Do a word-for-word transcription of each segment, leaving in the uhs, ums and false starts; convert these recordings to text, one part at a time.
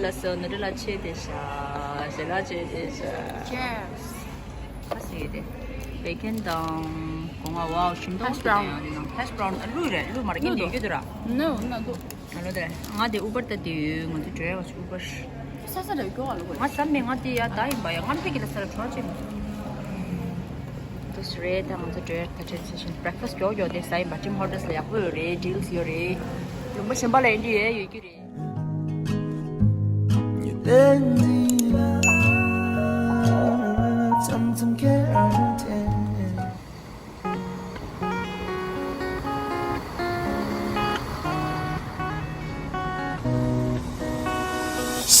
ལ་སོ་ནུ་རི་ལ་ཆེ་དེ་ཤ་ཞེ་ལ་ཆེ་དེ་ཤ། Cheers. ཨ་སི་དེ་བེ་ཁན་དང་གོང་ང་བའོ་ཞིམ་ཏོག་ཏོ་དང་ཡང་དེ་དང་ཧེཤ་བྲའུན་ཨ་ལུ་རེད། ལུ་མར་གན་དེ་ཡོད་དུ་ར། No, not good. ཨ་ལོ་དེ་ང་དེ་ཨུ་བར་ད་དེ་ཡོད། ང་དེ་འགྲོ་ཡ་ང་ཆུ་ཨུ་བར། ས་ས་རེ་ཀྱོ་ཨ་ལོ་གོ། ང་ས་མེ་ང་དེ་ཡ་ད་ཡིན་པ་ཡ་ང་ཕེ་གི་ལ་ས་ར་ཁྲོ་ཆེ་མི། དུས་རེད་ད་ང་ཚོ་འགྲོ་ཡ་ད་ཊེན་སེ་ཤན་བྷེ་རེག་ཕ་སི་ཀྱོ་ཀྱོ་དེ་ས་ཡིན་པ་ཊིམ་ཧོ་ཊེལ་ལ་ཡག་པོ་ཡོད་རེད། ཌིལ་སི་ཡོད་རེད། ཡོང་པ་གཞན་པ་ལ་ཡིན་དུས་ཡ་ཡོད་ཀྱི་རེད།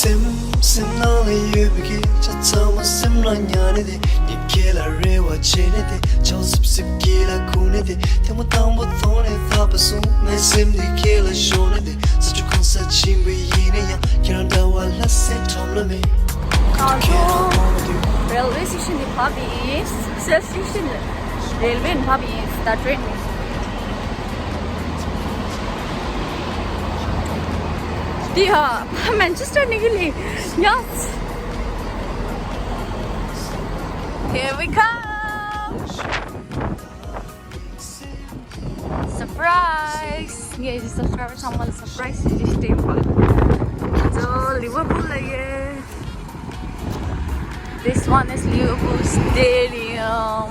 སེམས་སེམས་ནང་ལ་ཡོད་པའི་སྐད་ཆ་ཚང་མ་སེམས་ལ་ཉར་ནས་དེ། ཉིན་ཁྱེད་ལ་རེ་བ་བྱས་ནས་དེ། ཆང་སིབ་སིབ་སྐེ་ལ་ཁུག་ནས་དེ། ཐེངས་མ་དང་པོ་མཐོང་ནས་ཐག་པ་སོང་། ངའི་སེམས་འདི་ཁྱེད་ལ་ཤོར་ནས་དེ། ས་ཆུ་གང་ས་ཆེན་པོ་ཡིན་ན་ཡང་། ཁྱེད་རང་འདྲ་བ་ལྷ་སའི་ཁྲོམ་ལ་མེད། ང་ཚོ་རེལ་ཝེ་སི་ཊེ་ཤན་ནས་བབས་ཡིན། སི་ཊེ་ཤན་རེལ་ཝེ་ནས་བབས་ཡིན། ད་ཊེན་ནས། འདི་ཧ་མན་ཆེ་སི་ཊར་ནས་གི་ལི། Yes. Here we come. Surprise. ངའི་སབ་སི་ཀ་རའི་བར་ཚང་མ་ལ་སར་པ་རའི་སི་ཞིག་སྟེར་བ། ང་ཚོ་ལི་ཝར་པུལ་ལ་ཡོད། This one is Liverpool Stadium.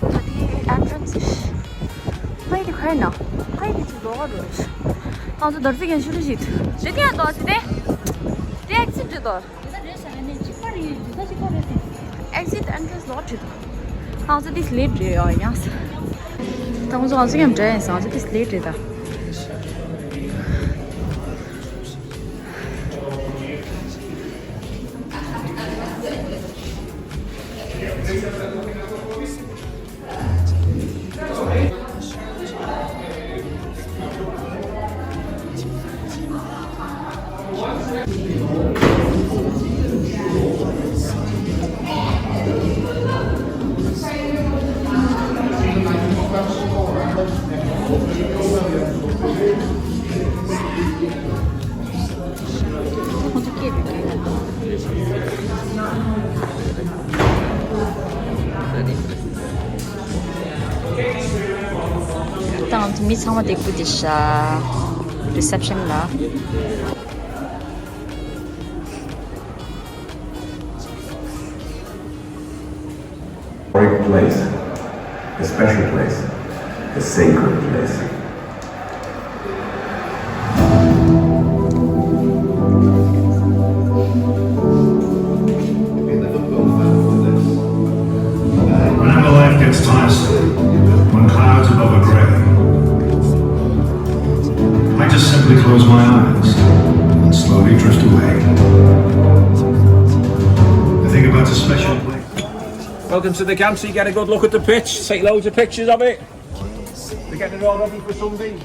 ད་དེ་ཨེན་ཊྲན་སི། ཕ་ཡི་དེ་ག་ཡིན་ན། ཕ་ཡི་དེ་ཅིག་ལོག་རོ། ང་ཚོ་དོར་ཚིག་ཡན་ཤུ་རི་ཞིག་དེ་དེ་ཡང་དོ་ཚིག་དེ། དེ་ཨེག་སིཊ་རེད་དོ། Exit entrance ལོག་བྲིས་འདུག་ང་ཚོ་this late རེད་ཡ་ཡང་། ད་ང་ཚོ་ང་ཚོ་མཉམ་འབྲེལ་ཡིན་ས། ང་ཚོ་this late རེད་ད། ད་ང་ཚོ་མི་ཚང་མ་དེ་ཀུ་དེ་ཤ་རི་སེབ་ཤན་ལ། Great place, a special place, a sacred place. Whenever life gets tiresome, when clouds above are grey, I just simply close my eyes and slowly drift away. I think about a special place. Welcome to the camp, so you get a good look at the pitch, take loads of pictures of it. We're getting it all ready for Sunday.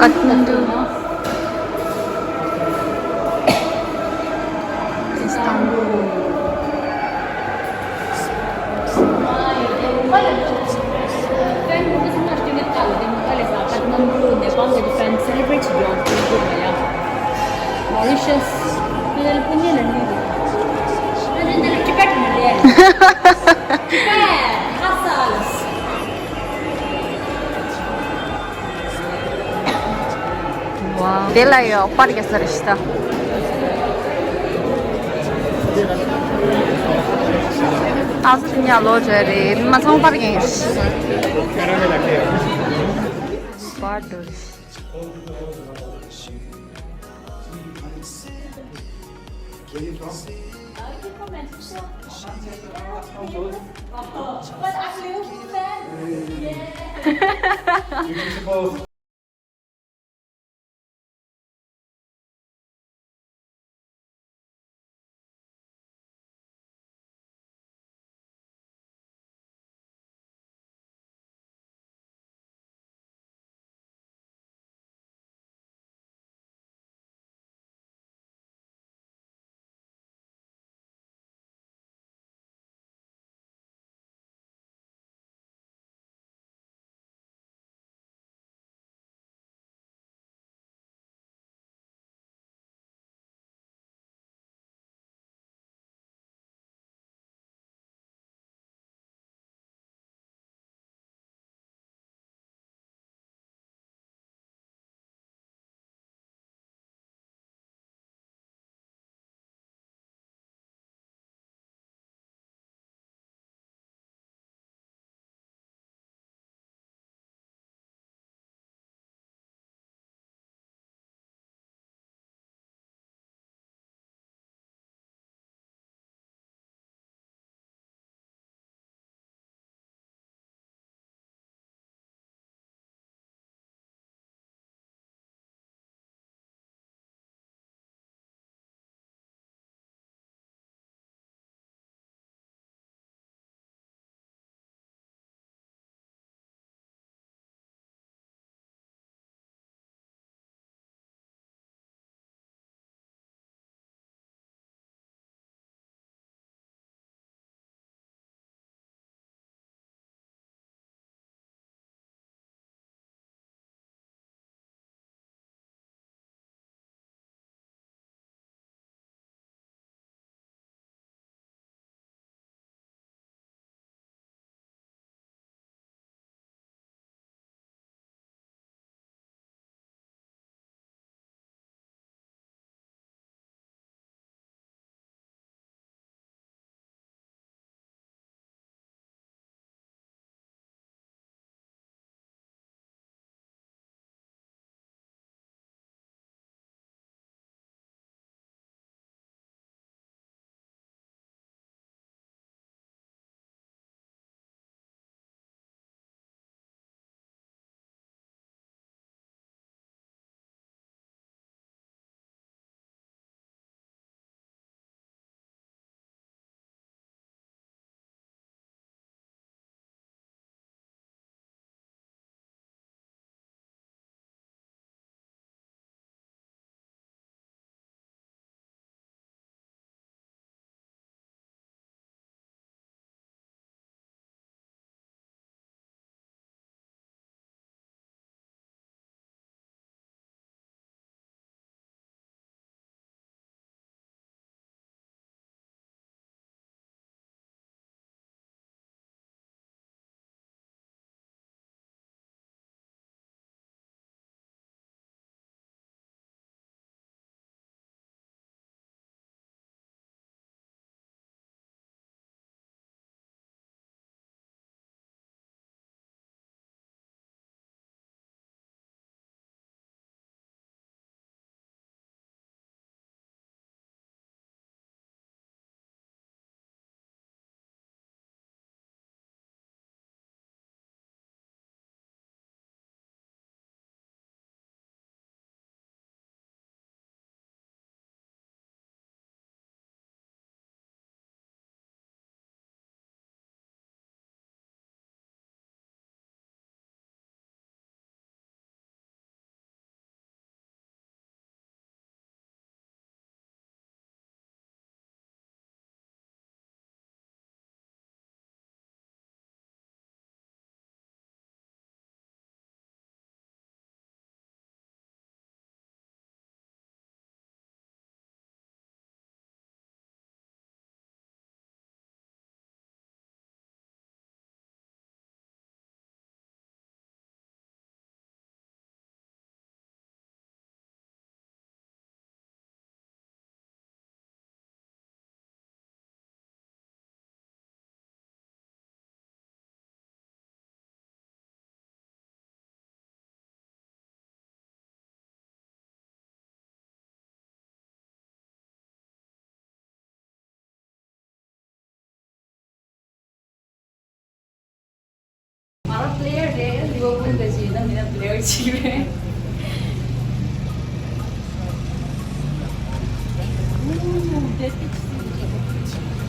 Kathmandu. Istanbul. Kathmandu, Nepal, the defense celebrate your Mauritius. Tibet. དེ་ལ་ཡོད་པར་རྒྱག་ས་རེད་ཤི་ད། ཨ་ཙི་ཉ་ལོ་ཇ་རེད་མ་ཚང་པར་རྒྱག་པར་འགྲོ་རེད། But I feel bad. Yeah.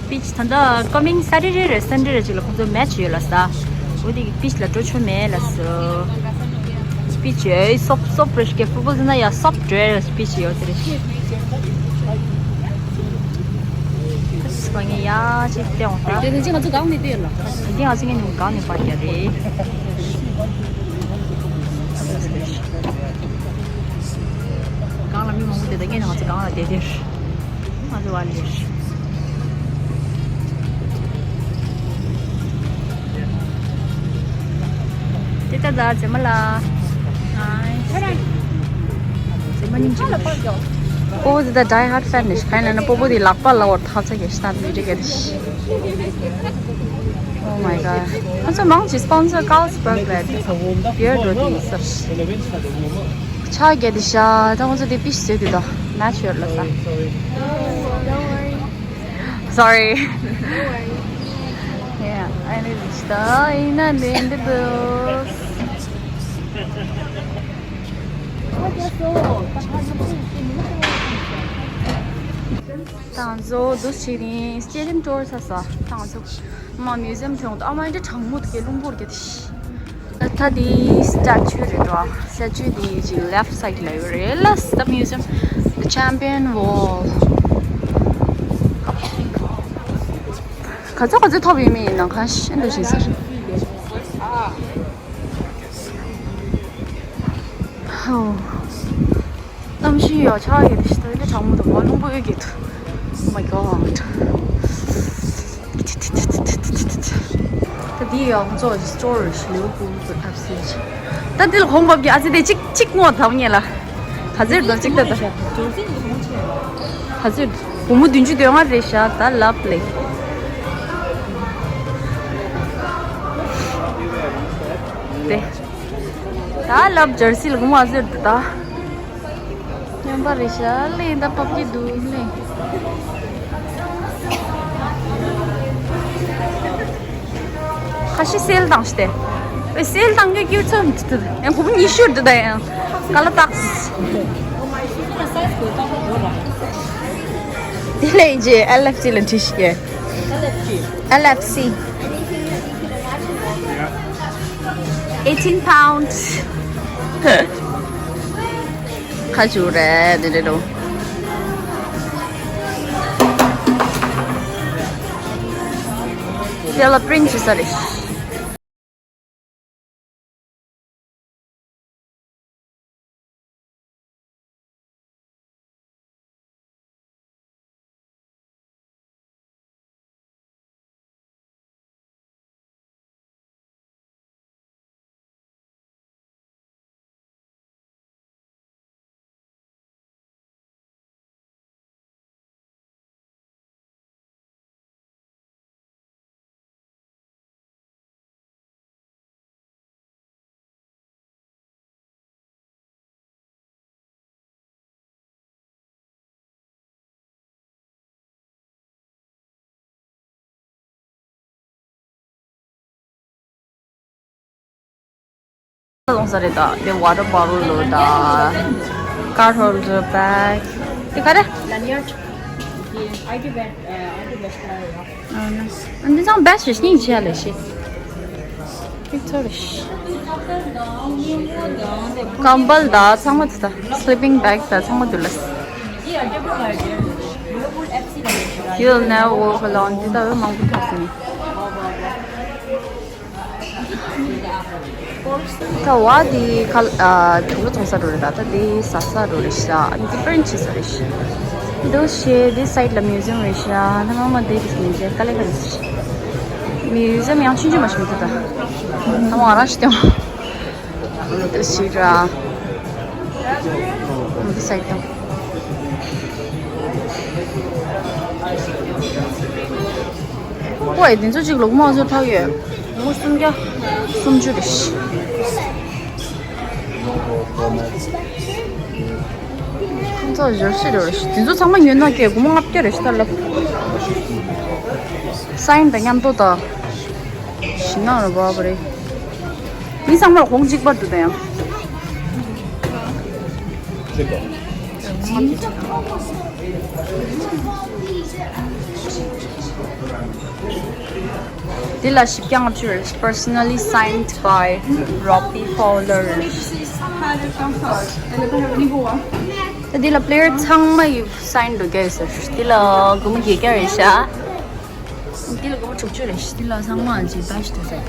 པིཆ་ད་ལྟ་coming Saturday་རེད། Sunday་རེད་ཅིག་ལ་ཁོང་ཚོ་match་ཡོད་ལ་ས། འོ་དེ་པིཆ་ལ་འགྲོ་ཆོག་མེད་ལ་ས། པིཆ་ཡོད་སོབ་སོབ་རེད་ཀྱི། ཕུ་པོལ་ཟེར་ན་ཡ་སོབ་རེད། པིཆ་ཡོད་དེ་རེད། ཨ་ངས་ཡ་ཅིག་བལྟས་འོང་ད། དེ་ནས་ཅི་ང་ཚོ་གང་ནས་བལྟས་ལ། དེ་ང་ཚོ་ངས་ནུ་གང་ནས་པར་རྒྱག་རེད། གང་ལ་མི་མང་པོ་བསྡད་ད། ངས་ནི་ང་ཚོ་གང་ལ་བསྡད་དེར། ང་ཚོ་བ་ལེར། དེ་ལྟ་ད་ཛེ་མ་ལ། ཛེ་མ་ཉིན་ཅི་ལ་པར་རྒྱག་ཨོ་དེ་ད་die hard fan་ནི་ཤི་ཁན་ན་ན་པོ་པོ་དེ་ལག་པ་ལ་འོར་ཐག་ཚ་གེ་ཤི་ད་མི་འགྲིག་གེ་དེ་ཤི། Oh my god. ཁོ་ཚོ་མང་ཆེ་sponsor Carlsberg་རེད། beer་འགྲོ་དེ་སར་ཤི། ཆ་རྒྱ་དེ་ཤ་ད་ཁོ་ཚོ་དེ་པིཤ་ཟེར་དེ་ད་match་ཡོད་ལ་ས། Sorry. Yeah, I need to start in and in the booth. ད་ང་ཚོ་འདུག་བྱས་ནས་stadium tour་ས་ས། ད་ང་ཚོ་མ་museum་ཐོན་འདུག་ཨ་མ་འདི་གྲང་མོ་འདུག་གི་རླུང་བུར་གྱི་དེ། ད་འདི་statue་རེད་འགྲོ། statue་འདི་ཅིག་left side་ལ་ཡོད་རེད་ལ། the museum, the champion wall. ག་ཚོད་ག་ཚོད་ཐོབ་ཡོད་མེད་ཡིན་ནང་ཁ་ཤས་འདུག་བཞིན་ཟེར། ཧོ། གཏམ་ཤི་ཡོད་ཆགས་ཡོད་དེ་ཤི་ད་ཡོད་གྲང་མོ་འདུག་མ་རླུང་བུ་ཡོད་ཀྱི་འདུག Oh my god. ད་འདི་ཡང་ང་ཚོ་store་ཞིག་ལེའུ་ཀུ་ཀུ་ཨབ་སི་ད་འདི་ལ་གོང་བབ་ཀྱི་ཨ་ཙི་དེ་གཅིག་གཅིག་ངོ་ཐམ་ངེས་ལ། ག་ཚོད་འདུག་གཅིག་ལྟ་ད། ག་ཚོད་འདུག་སྒོར་མོ་བདུན་ཅུ་དོན་ལྔ་རེད་ཤག་ད་ལབ་ལེ། དེ། ད་ལབ་ཇར་སི་ལ་སྒོར་མོ་ག་ཚོད་འདུག་ད། སྨྱོན་པ་རེད་ཤག་ལེ་ད་བབ་ཀྱི་འདུག་ལེ། ཁ་ཤས་སེལ་བཏང་སྟེ། ཨེ་སེལ་བཏང་གི་སྐྱིད་ཚོད་མི་ཐུབ། ཨེ་སྒོར་མོ་ཉི་ཤུ་འདུག་ད་ཡང་། ག་ལ་བཏགས། དེ་ལས་ཀྱི་ཨེལ་ཨེཕ་སི་ལ་འཁྲིད་ཤིག་གེ། ཨེལ་ཨེཕ་སི། eighteen pounds. ཁ་ཆུ་རེད་དེ་རེད་འགྲོ། དེ་ལ་པི་རིན་ཊི་བྱེད་ས་རེད། ལོང་ས་རེད་ད། དེ་water bottle་ལོ་ད། card holder bag་དེ་ག་རེ། Lanyard. I D badge, uh, I D badge. ཨ་འདི་ཚང་badge་ཞིག་སྙིང་རྗེ་ལ་ཤི། Victorious. ཀམ་བལ་ད་ཚང་མ་འདུག་ད། sleeping bag་ད་ཚང་མ་འདུག་ལ། You'll never walk alone. འདི་ད་འོས་མང་པོ་ཐོབ་སོང་། ད་བ་འདི་ཁ་ཨ་དུག་ལོ་ཚོང་ས་རུ་རེད་ད། ད་འདི་ཟ་ས་རུ་རེད་ཤག་འདི་པི་རིན་ཊི་བྱེད་ས་རེད་ཤག་འདུག་ཤེ། འདི་side་ལ་museum་རེད་ཤག་ད་ང་མ་འདི་རིགས་ནས་རྗེས་ཀ་ལེ་ཀ་ལེ་ཤག museum་ཡང་ཆུང་ཆུང་མ་ཞིག་མི་འདུག་ད། ད་མ་རང་ཞིག་ཏེ་མ། འདུག་ཤེ་ར། འདི་side་དང་། ཨོ་ཨེ་འདི་ཚོ་གཅིག་ལོ་མང་ཚོ་ཐག་ཡོད། ལོ་སུམ་བརྒྱ། སུམ་ཅུ་རེད། ཁོང་ཚོ་ཞོར་ཤི་རེད། འདི་ཚོ་ཚང་མ་ཉོས་ན་ཀྱེ་སྒོར་མོ་ལྔ་བརྒྱ་རེད་ཤི་ད་ལབ། སའིན་དང་མཉམ་དུ་ད། ཞི་ན་ར་བ་བ་རེད། མི་ཚང་མར་གོང་གཅིག་པར་འདུག་ད་ཡང་། འདི་ལ་བཞི་བརྒྱ་ལྔ་བཅུ་རེད། Personally signed by Robbie Fowler. ད་འདི་ལ་པི་ལེ་ཡར་ཚང་མ་ཡི་སའིན་འགྲོ་རྒྱུ་ཡོད་ས་རེད། འདི་ལ་སྒོར་མོ་བརྒྱད་བརྒྱ་རེད་ཤག་འདི་ལ་སྒོར་མོ་དྲུག་ཅུ་རེད། འདི་ལ་ཚང་མ་ཅིག་ལྟ་ཞིག་འདུག་ཟེར།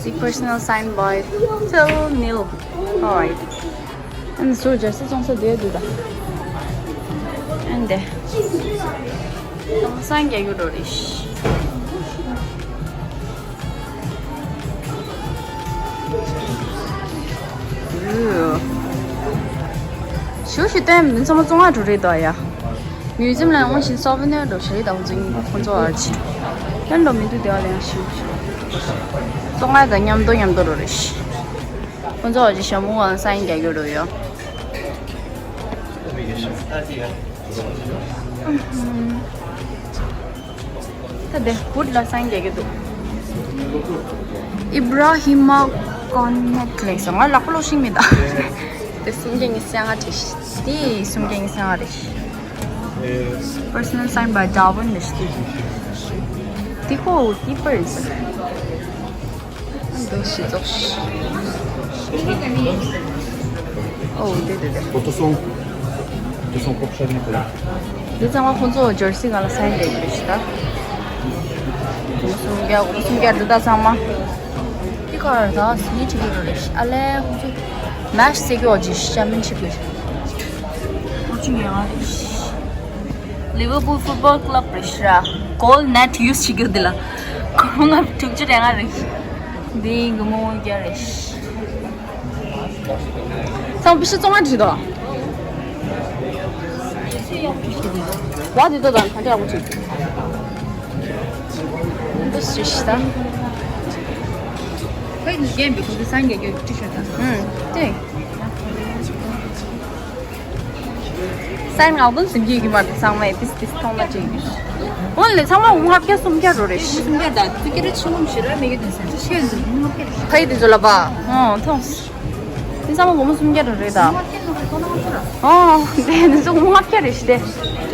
ཅིག personal signed by Phil Neal. Alright. ཨན་སུ་ཇར་སི་བཙོང་ས་དེ་འདུག་ད། ཨན་དེ། སའིན་རྒྱག་རྒྱུ་འགྲོ་རེད། ཞུ་ཞུ་སྟོན་མི་ཚང་མ་བཙོང་བ་འགྲོ་རེད་དོ་ཡ། མིའུ་ཛི་ཡམ་ལ་ཡོང་བཞིན་སོ་བི་ནེར་འགྲོ་ཞེས་དང་འཛིན་ཁོང་ཚོ་བར་གྱི་ཡང་འགྲོ་མི་འདུག་དེ་བ་ལ་ཡང་ཞུ་ཞུ། བཙོང་བ་དང་མཉམ་དུ་མཉམ་དུ་འགྲོ་རེད། ཁོང་ཚོ་བར་གྱི་ཞྭ་མོ་བ་སའིན་རྒྱག་རྒྱུ་འགྲོ་ཡོད། ད་དེ་བུད་ལ་སའིན་རྒྱག་གི་འདུག་ཨི་བྷ་ར་ཧི་མ་ཀོན་ནེ་ཊི་ལེགས་སོ། ང་ལག་པ་ལོག་ཤིང་མེད་ད། དེ་སུམ་བརྒྱ་ཉི་ཤུ་རྩ་ལྔ་རེད། དེ་སུམ་བརྒྱ་ཉི་ཤུ་རྩ་ལྔ་རེད། Personal signed by Darwin རེད། དེ་ཁོ་ཏི་པར་རེད། འདུག་སེ་ཙོགས། ཨོ་དེ་དེ་དེ། Pour tout son, tout son pour chaque Nicolas. འདི་ཚང་མ་ཁོང་ཚོ་ཇར་སི་སྒང་ལ་སའིན་རྒྱག་གི་རེད་ཤག་ད། སྒོར་མོ་སུམ་བརྒྱ། སྒོར་མོ་སུམ་བརྒྱ་འདི་ད་ཚང་མ། འདི་ག་རེ་ད་སི་ནི་ཁྲིད་ཀྱི་རེད་ཤག་ཨ་ལས་ཁོང་ཚོ་མེ་ཆི་ཟེར་གྱི་ཨོ་ཇི་ཤ་མིན་ཆི་གི། ཨོ་ཆུ་ངན་ང་རེད་ཤག་ལི་ཝར་པུལ་ཕུཊ་བོལ་ཀླབ་རེད་ཤག་གོལ་ནེཊ་ཡུ་སི་བྱེད་རྒྱུ་འདི་ལ། སྒོར་མོ་ལྔ་བཅུ་དྲུག་ཅུ་རེ་ལྔ་རེད། འདི་སྒོར་མོ་བརྒྱ་རེད། ཚང་མ་པི་ཤི་བཙོང་ང་འགྲིག་དོ། བ་དེ་ཏོ་དང་གང་ཅི་ཡག་པོ་བྱེད། འདི་སུ་ཤི་ད། ཁོས་ནི་རྒན་པའི་ཁོ་ཚོ་སང་རྒྱ་རྒྱུ་ཏི་ཤར་ད། ཨུམ། དེ། སའིན་ང་ཀུན་སིམ་གྱི་གི་མ་དེ་ཚང་མས་ཏིས་ཏིས་མཐོང་མ་ཅིག་འོན་ལེ་ཚང་མ་ལྔ་བརྒྱ་སུམ་བརྒྱ་རོ་རེ་ཤི། སུམ་བརྒྱ་དང་ཏི་ཀི་རེ་ཆུང་ངུ་ཞེ་ར་མེ་གི་དུས་སེམས་ཤེས་འདུག་ལྔ་བརྒྱ་རེ་ཤི། ཕ་ཡི་དེ་ཚོ་ལ་བ་ཨོ་མཐོང་། དེ་ཚང་མ་སྒོར་མོ་སུམ་བརྒྱ་རོ་རེ་ད། ཨོ་དེ་ནི་ཚོ་ལྔ་བརྒྱ་རེ་ཤི་དེ།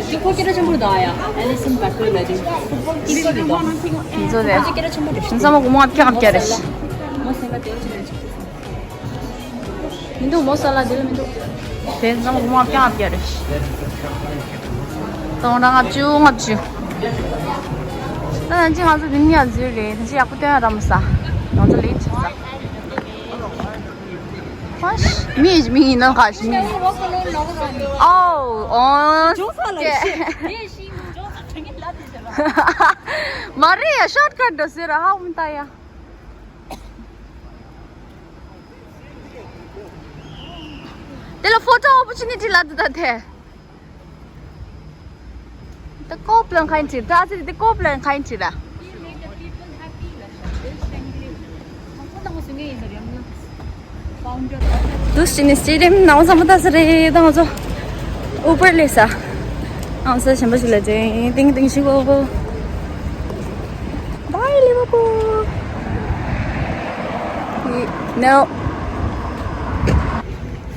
དེ་ཁོ་སྐད་ཆ་ཆེན་པོ་རེད་ད་ཡ། ཨེ་ལི་སིན་བེ་ཀར་ལ་དེ་ཕུཊ་བོལ་ཀི་ཀི་རེད་དོ། དེ་ཚོ་དེ་སྐད་ཆ་ཆེན་པོ་རེད་ཤི། དེ་ཚང་མ་སྒོར་མོ་ལྔ་བརྒྱ་ལྔ་བརྒྱ་རེ་ཤི། མོ་སེམས་པ་དེ་ཆེ་རེད། མི་འདུག་མོ་ས་ལ་དེ་ལ་མི་འདུག་དེ་ཚང་མ་སྒོར་མོ་ལྔ་བརྒྱ་ལྔ་བརྒྱ་རེད། སྟོང་ཕྲག་ལྔ་བཅུ་ལྔ་བཅུ། ད་ནང་ཅི་ང་ཚོ་དེ་ནི་ཡ་ཟིར་རེད། ད་ཅི་ཡག་པོ་སྟོན་ཡ་ར་མ་ས། ང་ཚོ་ལེ་ཆེ་ས། ཧོ་ཤ། མི་མི་ཡིན་ནོ་ཁ་ཤ་མི། ཨོ་ཨོ། མ་རེད་ཡ། ཤོར་ཀཊ་འགྲོ་ཟེར་ར་ཧ་མི་ད་ཡ། དེ་ལ་ཕོ་ཊོ་ཨོ་པོར་ཅུ་ནི་ཊི་ལབ་འདུག་ད་དེ། ད་ཀོ་པི་ལན་ཁ་ཡིན་ཁྲིད་ད་ཨ་ཙི་དེ་ཀོ་པི་ལན་ཁ་ཡིན་ཁྲིད་ད། འདུག་སེ་ནི་སི་ཊེ་ཌི་ཡམ་ནང་ཚང་མ་ལྟ་ས་རེད། ད་ང་ཚོ་ཨུ་བར་སླེབས་ས། ཨང་ས་གཞན་པ་ཞིག་ལ་ཅིག་ཏིང་ཏིང་ཞིག་གོ་གོ། Bye Liverpool. No.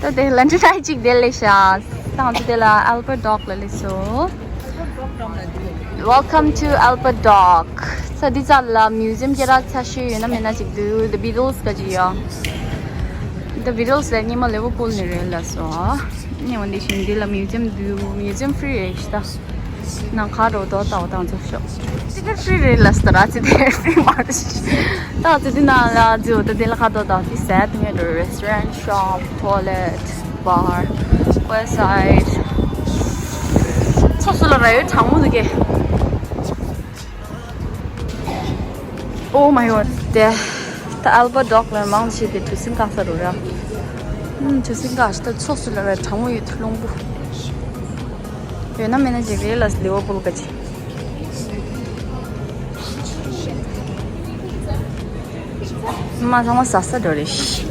ད་དེ་ལན་ཊི་ཊའི་གཅིག་དེ་སླེབས་ཤག་ད་ང་ཚོ་དེ་ལ་ཨལ་བར་ཊི་ཌོག་ལ་སླེབས་སོང་། Welcome to Albert Dock. ས་འདི་ཙམ་ལ་མིའུ་ཛི་ཡམ་སྐད་གྲགས་ཆེ་ཤོས་ཡོད་ན་མེད་ན་ཅིག་འདུག The Beatles ག་ཅིག་ཡོད། The Beatles ལ་སྔོན་མ་ལི་ཝར་པུལ་ནས་རེད་ལབ་སོང་། ཨ་ནི་འོན་ཏེ་ཞིང་འདི་ལ་མིའུ་ཛི་ཡམ་འདུག་མིའུ་ཛི་ཡམ་ཕི་རི་རེད་ཤག་ད། ནང་ཁ་རོ་དོ་ཏའོ་དང་ཚོ་ཤོག་ཅི་དེ་ཕི་རི་རེད་ལབ་སོང་ར། ཅི་དེ་ཕི་རི་མ་རེད་ཤག་ད་ཅི་དེ་ནང་ལ་ཅི་འོ་ད་དེ་ལ་ཁ་དོ་དང་དེ་ཟས་དེ་ངས་འགྲོ་restaurant, shop, toilet, bar, website. ཚོ་སུ་ལ་ར་ཡོད་གྲང་མོ་འདུག་གས། Oh my god. དེ་ད་ཨལ་བར་ཊི་ཌོག་ལ་མང་ཆེ་དེ་གྲུ་གཟིངས་བཀག་ས་རུ་ར། ཨུམ་གྲུ་གཟིངས་བཀག་ཤི་ད་ཚོ་སུ་ལ་ར་གྲང་མོ་ཡོད་ཐུ་ལོང་པོ། ཡོད་ན་མེད་ན་ཅིག་རེད་ལ་ལི་ཝར་པུལ་ག་ཅིག་མ་ཚང་མ་ཟ་ས་འགྲོ་རེད་ཤི།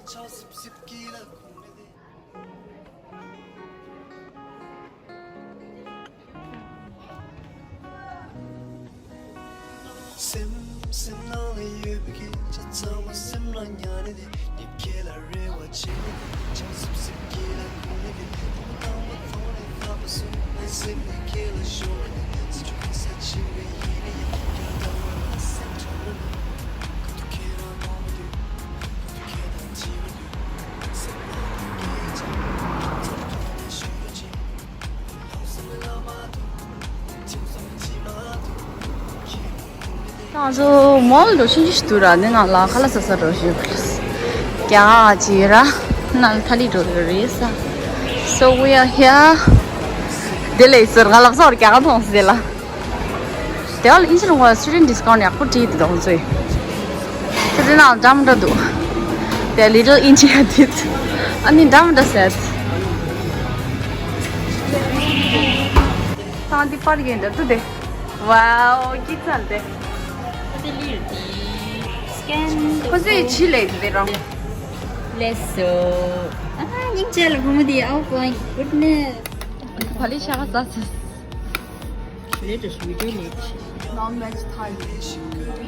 སེམས་སེམས་ནང་ལ་ཡོད་པའི་སྐད་ཆ་ཚང་མ་སེམས་ལ་ཉར་ནས་དེ། ཉིན་ཁྱེད་ལ་རེ་བ་བྱེད་ནས་དེ། ཆང་སིབ་སིབ་ཀྱི་ལ་ཁུག་ནས་དེ། དང་པོ་ཐོག་ནས་ཐག་པ་སུ་ངའི་སེམས་ནས་ཁྱེད་ལ་ཤོར་ནས་དེ། སི་ཆུ་ཁ་ས་ཆེ་བའི་ཡིན་ནས་ཡིན། ཁྱེད་ལ་ལྟ་བ་ལ་སེམས་ཁྲལ་ནས། ག་དུས་ཁྱེད་རང་མཐོང་མི་འདུག་ག་དུས་ཁྱེད་དང་བརྗེད་མི་འདུག་སེམས་ནང་གི་སྐད་ཆ་ཚང་མ་ཐོག་ནས་ཤོར་བྱེད། ང་ཚོ་མོལ་འགྲོ་ཤེས་ཀྱི་ཞིག་འདུག་ར། འདི་ནང་ལ་ཁ་ལག་ཟ་ས་འགྲོ་ཞིག་རྒྱ་གར་ཅིག་ར། ནང་ཐ་ལི་འགྲོ་ཡོད་རེད་ས། So we are here. དེ་ལས་ཟེར་ང་ལབ་ས་བར་རྒྱ་གར་མཐོང་སྲིད་ལ། དེ་བ་ལ་ཨིན་ཇི་ལ་ང་student discount ཡག་པོ་བྲིས་འདུག་ཁོང་ཚོས། ཁྱེད་ཚོའི་ནང་འདྲ་མི་འདྲ་འདུག They are little India this. ཨ་ནི་འདྲ་མི་འདྲ་ཟེར། ཐང་འདི་པར་ཡིན་འདྲ་འདུག་དེ། Wow, སྐྱིད་ཚལ་དེ། ཁོ་ཚོས་ཕྱི་ལས་དེ་རང་། Let's go. ཨ་སྙིང་རྗེ་ལ་བུ་མོ་དེ། Oh my goodness. ཕ་ལི་ཤ་ཁ་ཟ་ཟ། Let us video let. Non-veg thali. Mm.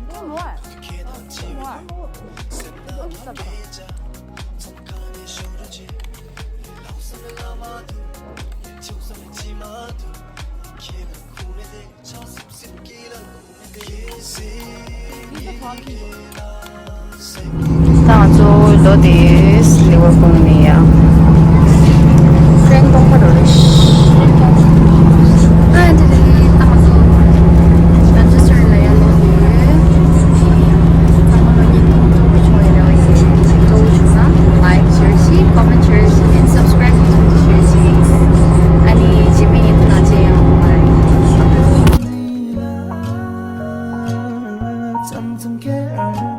Mm, what? What? ད་ང་ཚོ་ལོ་དེ་ལི་ཝར་པུལ་ནས་ཡ། ཀྲེང་ཏོང་པ་རོ་རེ་ཤི། ཨ་འདི་རེད། ད་ང་ཚོ་Manchester ལ་ཡ་ལོ་དེ། ཚང་མ་ལོ་ཉིས་སྟོང་སྤྲོ་པོ་བྱུང་ཡོད་རེད་བ། ཡིན་སྤྲོ་པོ་བྱུང་ན་like share བྱེད། comment share བྱེད། and subscribe share བྱེད། ཨ་ནི་རྗེས་མའི་ཉིན་ཐོ་ནང་མཇལ་ཡོང་། Bye.